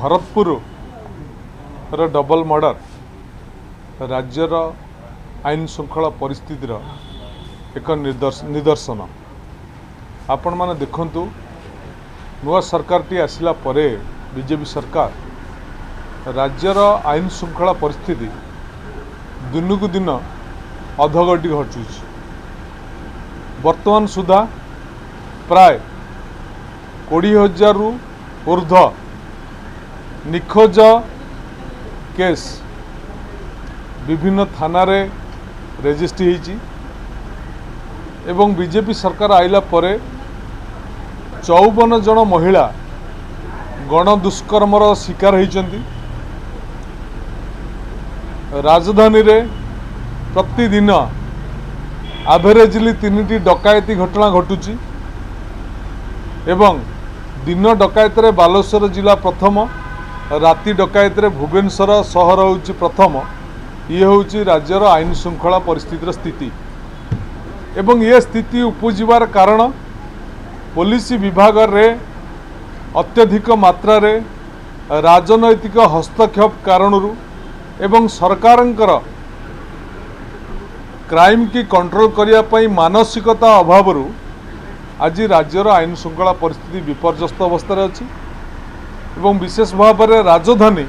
ଭରତପୁରର double murder ରାଜ୍ୟର ଆଇନ ଶୃଙ୍ଖଳା ପରିସ୍ଥିତିର ଏକ ନିଦର୍ଶନ। ଆପଣମାନେ ଦେଖନ୍ତୁ, ନୂଆ ସରକାରଟି ଆସିଲା ପରେ ବିଜେପି ସରକାର ରାଜ୍ୟର ଆଇନ ଶୃଙ୍ଖଳା ପରିସ୍ଥିତି ଦିନକୁ ଦିନ ଅଧଗତି ଘଟୁଛି। ବର୍ତ୍ତମାନ ସୁଦ୍ଧା ପ୍ରାୟ 20,000ରୁ ଉର୍ଦ୍ଧ୍ୱ ନିଖୋଜ କେସ୍ ବିଭିନ୍ନ ଥାନାରେ ରେଜିଷ୍ଟ୍ରି ହେଇଛି ଏବଂ ବିଜେପି ସରକାର ଆଇଲା ପରେ 54 ଜଣ ମହିଳା ଗଣଦୁଷ୍କର୍ମର ଶିକାର ହୋଇଛନ୍ତି। ରାଜଧାନୀରେ ପ୍ରତିଦିନ ଆଭରେଜଲି 3ଟି ଡକାୟତି ଘଟଣା ଘଟୁଛି ଏବଂ ଦିନ ଡକାୟତରେ ବାଲେଶ୍ୱର ଜିଲ୍ଲା ପ୍ରଥମ, ରାତି ଡକାୟତରେ ଭୁବନେଶ୍ୱର ସହର ହେଉଛି ପ୍ରଥମ। ଇଏ ହେଉଛି ରାଜ୍ୟର ଆଇନ ଶୃଙ୍ଖଳା ପରିସ୍ଥିତିର ସ୍ଥିତି ଏବଂ ଏ ସ୍ଥିତି ଉପୁଜିବାର କାରଣ ପୋଲିସ ବିଭାଗରେ ଅତ୍ୟଧିକ ମାତ୍ରାରେ ରାଜନୈତିକ ହସ୍ତକ୍ଷେପ କାରଣରୁ ଏବଂ ସରକାରଙ୍କର କ୍ରାଇମ୍ କି କଣ୍ଟ୍ରୋଲ କରିବା ପାଇଁ ମାନସିକତା ଅଭାବରୁ ଆଜି ରାଜ୍ୟର ଆଇନ ଶୃଙ୍ଖଳା ପରିସ୍ଥିତି ବିପର୍ଯ୍ୟସ୍ତ ଅବସ୍ଥାରେ ଅଛି ଏବଂ ବିଶେଷ ଭାବରେ ରାଜଧାନୀ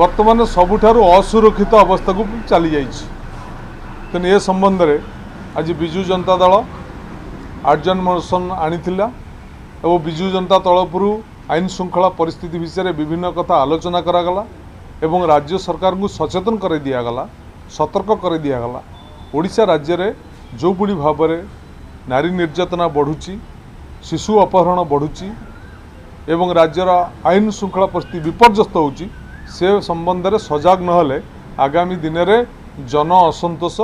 ବର୍ତ୍ତମାନ ସବୁଠାରୁ ଅସୁରକ୍ଷିତ ଅବସ୍ଥାକୁ ଚାଲିଯାଇଛି। ତେଣୁ ଏ ସମ୍ବନ୍ଧରେ ଆଜି ବିଜୁ ଜନତା ଦଳ ଆଡଜର୍ଣ୍ଣ ମୋସନ୍ ଆଣିଥିଲା ଏବଂ ବିଜୁ ଜନତା ତରଫରୁ ଆଇନ ଶୃଙ୍ଖଳା ପରିସ୍ଥିତି ବିଷୟରେ ବିଭିନ୍ନ କଥା ଆଲୋଚନା କରାଗଲା ଏବଂ ରାଜ୍ୟ ସରକାରଙ୍କୁ ସଚେତନ କରାଇ ଦିଆଗଲା, ସତର୍କ କରାଇ ଦିଆଗଲା। ଓଡ଼ିଶା ରାଜ୍ୟରେ ଯେଉଁଭଳି ଭାବରେ ନାରୀ ନିର୍ଯାତନା ବଢ଼ୁଛି, ଶିଶୁ ଅପହରଣ ବଢ଼ୁଛି ଏବଂ ରାଜ୍ୟର ଆଇନ ଶୃଙ୍ଖଳା ପରିସ୍ଥିତି ବିପର୍ଯ୍ୟସ୍ତ ହେଉଛି, ସେ ସମ୍ବନ୍ଧରେ ସଜାଗ ନହେଲେ ଆଗାମୀ ଦିନରେ ଜନ ଅସନ୍ତୋଷ